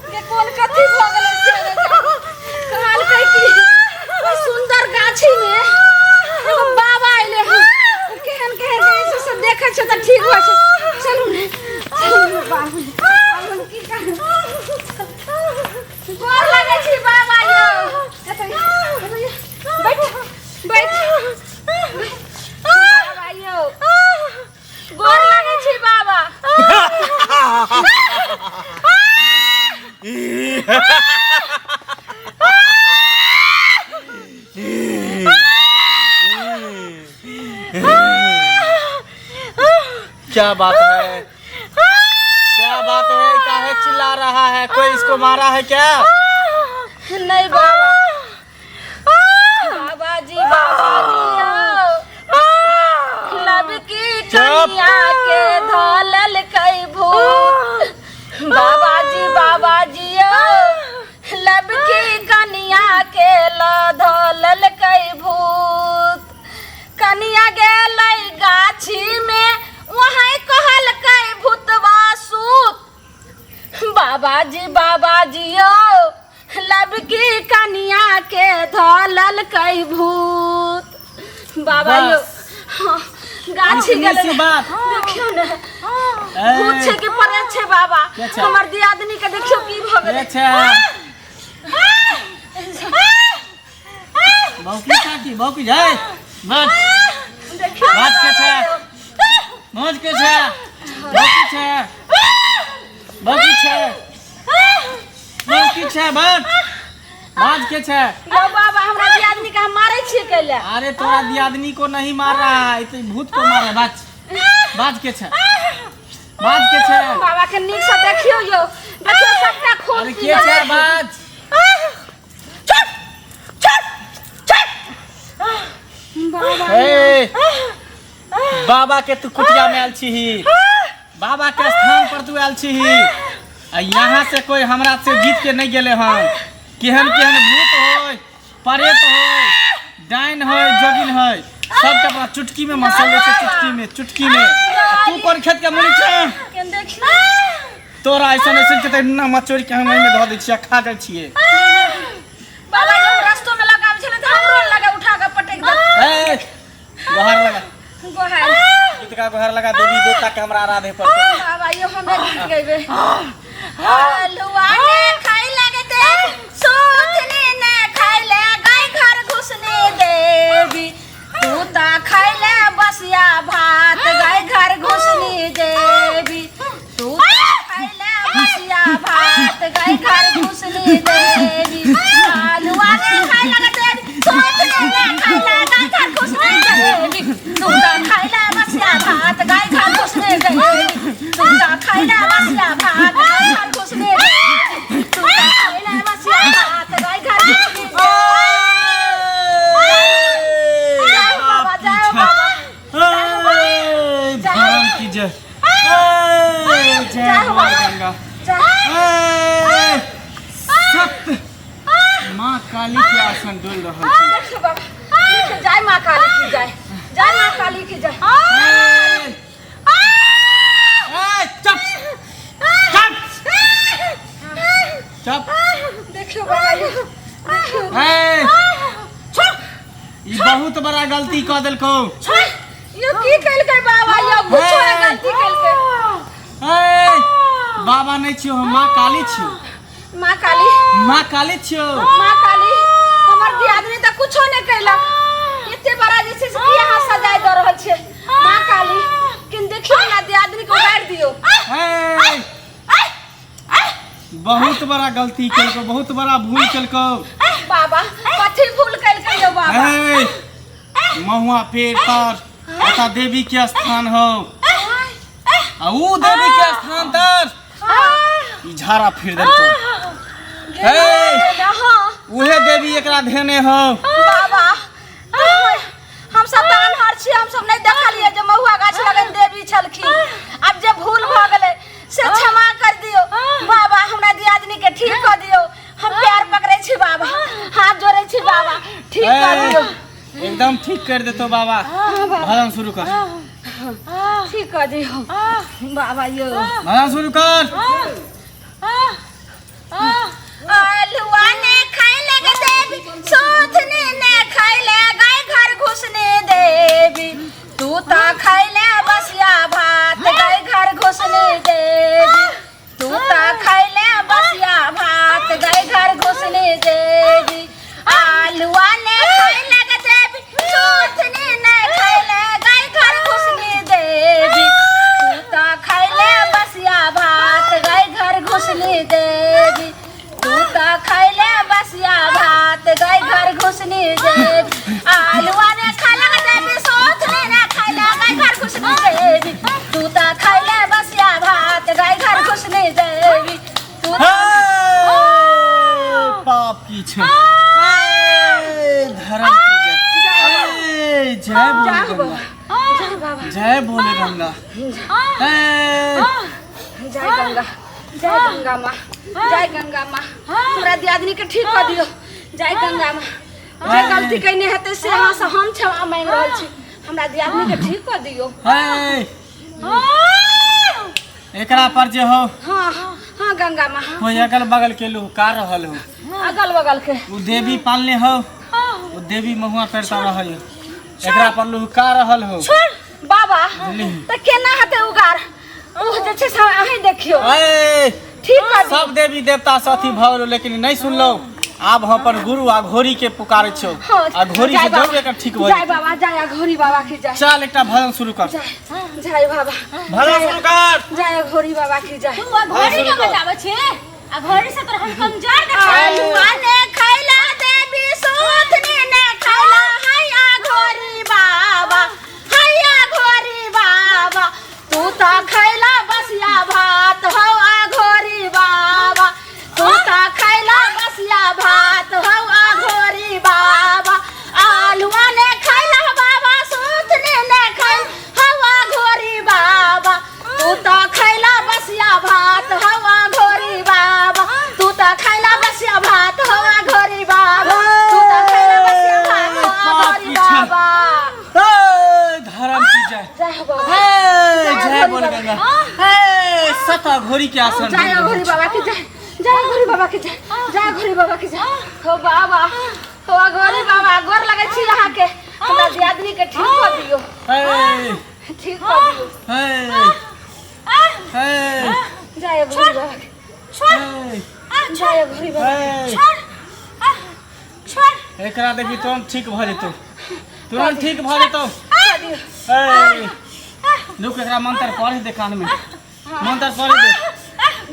के कोन कथी भऽ गेलै से नहि जानि। कहलकै कि ओहि सुन्दर गाछी में एगो बाबा अयलै हन ओ केहन केहन रहै छै से देखै छै तऽ ठीक होइ छै चलू ने चलू ने बाबू आब हम की कहू गोर लगै छी बाबा यौ एतऽ बैठ बैठ बाबा यौ गोर लगै छी बाबा क्या बात है क्या बात है काहे चिल्ला रहा है कोई इसको मारा है क्या नहीं बाबा बाबा जी बाबा जी आओ। लब की कनिया के धलल कई भूत बाबा जी बाबा जी आओ। लब की कनिया के ल धलल कई भूत कनिया गेलै गाछी में वहीं कहलकै भूतवा सूत बाबाजी बाबाजी यौ लबकी कनिया के धलल कई भूत बाबा यौ बस। हाँ, गाछी इतनी गेलै सी बात। देखियौ ने भूत छै कि परे छै बाबा के छै? हमर दियादनी के देखियौ की भऽ गेलै अच्छा बौकी काकी बौकी जाय बस देखियौ बात के छै मौज के छै बौकी छै बौकी छै बौकी छै बस बाज के छै यौ बाबा हमरा दियादनी के हम मारै छियै कैले अरे तोरा दियादनी को नहीं मार रहा है तो भूत को मार रहा है बाज बाज के छै बाज के छै बाबा के नीक से देखियौ यौ देखियौ सबटा खून अरे पी के छै गेलै। बाज बाबा ए बाबा के तू कुटिया में आयल छीही बाबा के स्थान पर तू आयल छीही आ यहाँ से कोई हमरा से जीत के नहीं गेले हन केहन केहन भूत होय प्रेत होय डाइन होय जोगिन होय सबके अपना चुटकी में मसल दै छै चुटकी में चुटकी में आ तू कोन खेत के मुड़ी छै के देखियौ तोरा ऐसन ऐसन के तऽ ना मचोरि के हम एहिमे धऽ दै छियै आ खा जाइ छियै बाबा जब रस्तो में लगाबै छलै तऽ हमरो लगे उठा के पटक दे ए गोहार लगा गोहार गीत का गोहार लगा देवी देवता के हमरा आराधे पड़तै बाबा यो हमे गीत गैबे हलुआ ने खाइ लगे ते सोचने ने खाइ ले गाय घर घुसने देवी तू ता खाइ ले बसिया भात गाय घर घुसने देवी तू ता खाइ ले बसिया भात गाय घर घुसने देवी हलुआ ने खाइ लगे ते सोचने ने खाइ ले गाय घर घुसने देवी तू ता खाइ ले बसिया भात गाय घर घुसने देवी तू ता खाइ ले बसिया भात गाय घर घुसने देवी तू ता खाइ ले बसिया भात गाय घर घुसने देवी जाओ बाबा जाओ बाबा भगवान की जय जय माँ गंगा सत्य माँ काली के आसन डोल रहल छै देखियो बाबा देखियो जय माँ काली की जय जय माँ काली की जय ए, चुप चुप चुप देखियो बाबा यो देखियो ए, छोड़ ई बहुत बड़ा गलती कऽ देलकौ छोड़ यो की केलकै बाबा यो कुछो ने गलती केलकै ए, बाबा नहि छियौ हम माँ काली छियौ माँ काली माँ काली छियौ माँ काली हमर दियादनी तऽ कुछो नहि कैलक एते बड़ा जे छै से की अहाँ सजाय दऽ रहल छियै माँ काली किन देखियौ ना दियादनी के उतारि दियौ ए, बहुत बड़ा गलती केलकौ बहुत बड़ा भूल केलकौ बाबा कथी भूल केलकै यौ बाबा ए, महुआ पेड़ तर एतऽ देवी के स्थान हौ आ ऊ देवी के स्थान तर ई झाड़ा फिर देलकौ हे हाँ उहे देवी एकरा धेने हौ बाबा हम सब तऽ अनहर छी हम सब नहि देखलियै जे महुआ गाछ लगन देवी छलखिन आब जे भूल भऽ गेलै से क्षमा कर दियौ बाबा हमरा दियादनी के ठीक कऽ दियौ हम प्यार पकड़ै छी बाबा हाथ जोड़ै छी बाबा ठीक कर दियौ एकदम ठीक कर देतो बाबा भजन शुरू कर ठीक कऽ दियौ बाबा यौ। भजन शुरू कर। आलुआ ने खाइले गे देवी, सोथनी ने खाइले, गाय घर घुसने देवी। तू तो खाइले बसिया भात, गाय घर घुसने देवी। तू तो खाइले बसिया भात, गाय घर घुसने देवी। आलुआ ने खाइले गे देवी, सोथनी ने खाइले, गाय घर घुसने देवी। तू तो खाइले बसिया भात, गाय घर घुसने देवी। तू तो खाइले बसिया भात, गाय घर घुसने देवी। आलुआ ने खाइले गे देवी, सोथनी ने खाइले, गाय घर घुसने देवी। तू तो खाइले बसिया भात, गाय घर घुसने देवी। तू हे, पाप की छै। हे, धर्म की जय। हे, जय भोले जा गंगा। बाबा, जा बाबा। जय भोले गंगा। हे, जय गंगा, जय गंगा माँ, जय गंगा माँ। हमरा दियादनी के ठीक कऽ दियौ। जय गंगा माँ। जे गलती कयने हेतै से अहाँ से हम क्षमा मांगि रहल छी। हमरा दियादनी के ठीक कऽ दियौ। हे, एकरा पर जे हो हाँ हाँ गंगा माँ। कोई अगल बगल के लोग का रहल हो? अगल बगल के उ देवी पालने हो, उ देवी महुआ पेरता रहल हो, एकरा पर लुहका रहल हो। छोड़ बाबा। बुझलिही? तऽ केना हेतै उगार? ओ जे छै से अहीं देखियौ। ए, ठीक कऽ दियौ। सब देवी देवता से अथी भऽ गेलो, लेकिन नहीं सुनलो। आब हम अपन गुरु आ घोड़ी के पुकारै छियौ हाँ, आ घोड़ी जय से बाबा। जरूर एकर ठीक भऽ जय जेतै। बाबा, जय अघोरी बाबा की जय। चल, एकटा भजन शुरू कर। जय जय बाबा। भजन शुरू कर। जय अघोरी बाबा की जय। तू अघोरी के बचाबै छे? अघोरी से तोर हम कमजोर देखा। आलुआ ने खैला देवी, सूथनी ने खैला, हैया घोरी बाबा, हैया घोरी बाबा। तू तो खैला बसिया भात, हौ अघोरी बाबा। तू तो खैला बसिया भात, हौ अघोरी बाबा। आलुआ ने खैला बाबा, सूथनी ने खैल, हौ अघोरी बाबा। तू तो खैला बसिया भात, हौ अघोरी बाबा। तू तो खैला बसिया भात, हौ अघोरी बाबा। तू तो खैला बसिया भात, हौ अघोरी बाबा। ए, धर्म की जय। जय हो बाबा। हे, जय अघोरी बोल बाबा। गंगा। हे, सत अघोरी के आसन। जय अघोरी बाबा की जय। जय अघोरी बाबा की जय। जय अघोरी बाबा की जय। हो बाबा, हो अघोरी बाबा, गोर लगै छी अहाँके। हमरा दियादनी के ठीक कऽ दियौ। हे, ठीक कऽ दियौ। हे, हे, जय अघोरी बाबा की। हे, जय अघोरी बाबा की। हे। छोड़। एकरा देखी तुरंत ठीक भऽ जेतौ, तुरंत ठीक भऽ जेतौ। कऽ दियौ। हे, रुक, एकरा मंत्र पढ़े दे, कान में मंत्र पढ़े दे।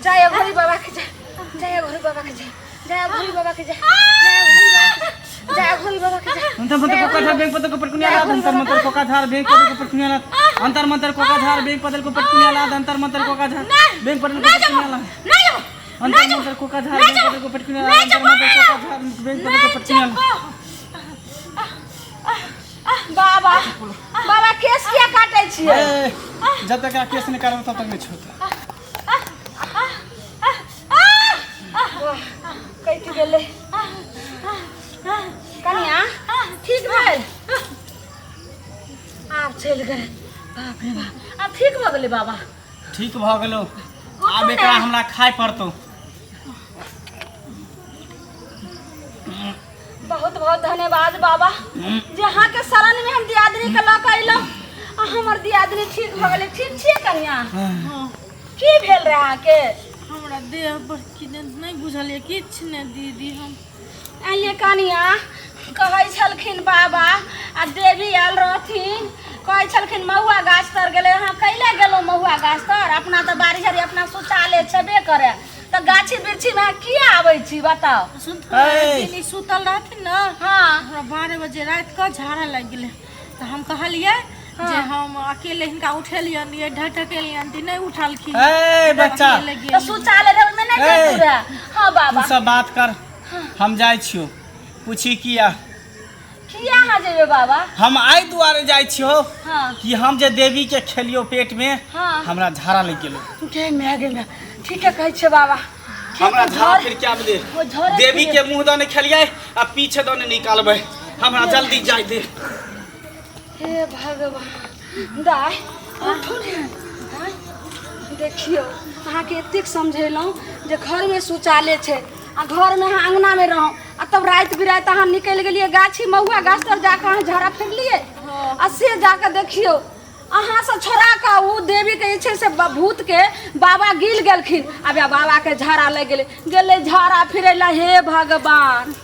जय अघोरी बाबा की जय। जय अघोरी बाबा की जय। जय अघोरी बाबा की जय। जय अघोरी बाबा की जय। जय अघोरी बाबा की जय। अंतर मंत्र कोका झार बैंक पदल को पटकुनिया लाद। अंतर मंत्र कोका झार बैंक पदल को पटकुनिया लाद। अंतर मंत्र कोका झार बैंक पदल को पटकुनिया लाद। अंतर मंत्र कोका झार बैंक पदल को पटकुनिया लाद। नहीं जाबो। अंतर मंत्र कोका झार बैंक पदल को पटकुनिया लाद। अंतर मंत्र कोका झार बैंक पदल को पटकुनिया लाद। बाबा, बाबा, केस किया काटै छियै? ए, जब तक एकरा केस नहीं काटब तब तक नहीं छोड़तौ। वाह, कटि गेलै। कनिया ठीक भेल? आब चलि गेलै। बाप रे बाप, आब ठीक भऽ गेलै बाबा? ठीक भऽ गेलौ। आब एकरा हमरा खाय पड़तौ। बहुत बहुत धन्यवाद बाबा, जे अहाँके शरण में हम दियादनी के लऽ कऽ अयलहुँ आ हमर दियादनी ठीक भऽ गेलै। ठीक छियै कनिया? की भेल रहै अहाँके? हमरा देह पर कि नहि बुझल यऽ किछु नहि दीदी। हम आइए कनिया, कहै छलखिन बाबा आ देवी आयल रहथिन, कहै छलखिन महुआ गाछ तर गेलै। अहाँ कैले गेलहुँ महुआ गाछ तर? अपना तऽ बाड़ी झाड़ी अपना शौचालय छेबे करे, तऽ गाछी वृक्षीमे अहाँ किया आबै छी, बताउ? सुनथुन। ऐ। दिन ई सुतल रहथिन ने, हाँ। हमरा 12 बजे राति कऽ झाड़ा लागि गेलै, तऽ हम कहलियै जे हम अकेले हिनका उठेलियनि, ये ढटकेलियनि तऽ नहि उठलखिन। ए बच्चा। अकेले तऽ गेलियै। शौचालय रहै ओहिमे नहि ऐ। जैतू रहए। हाँ तू बाबा। सब बात कर, हम जाइ छियौ। पूछी किया? किया अहाँ जेबै बाबा? हम आइ दुआरे जाइ छियौ हाँ। कि हम जे देवी के खेलियौ पेट में, हाँ। हमरा झाड़ा लागि गेलौ। गे माय, गे माय, ठीके कहै छियै बाबा। हमरा झाड़ा फिर क्या दे। ओ झोरे। देवी के मुंह दने खेलियै आ पीछे दने निकालबै। हमरा जल्दी जाय दे। हे भगवान, दाय उठू ने। देखियौ, अहाँके एतेक समझेलहुँ जे घरमे शौचालय छै आ घरमे अहाँ अङ्गनामे रहौ आ तब राति बिराति अहाँ निकलि गेलियै गाछी महुआ गाछ तर जाकऽ अहाँ झाड़ा फिरलियै आ से जाकऽ देखियौ, अहाँसँ छोड़ा कऽ ओ देवीके जे छै से भूतके बाबा गिल गेलखिन। आब बाबाके झाड़ा लागि गेलै, गेलै झाड़ा फिरै लए। हे भगवान!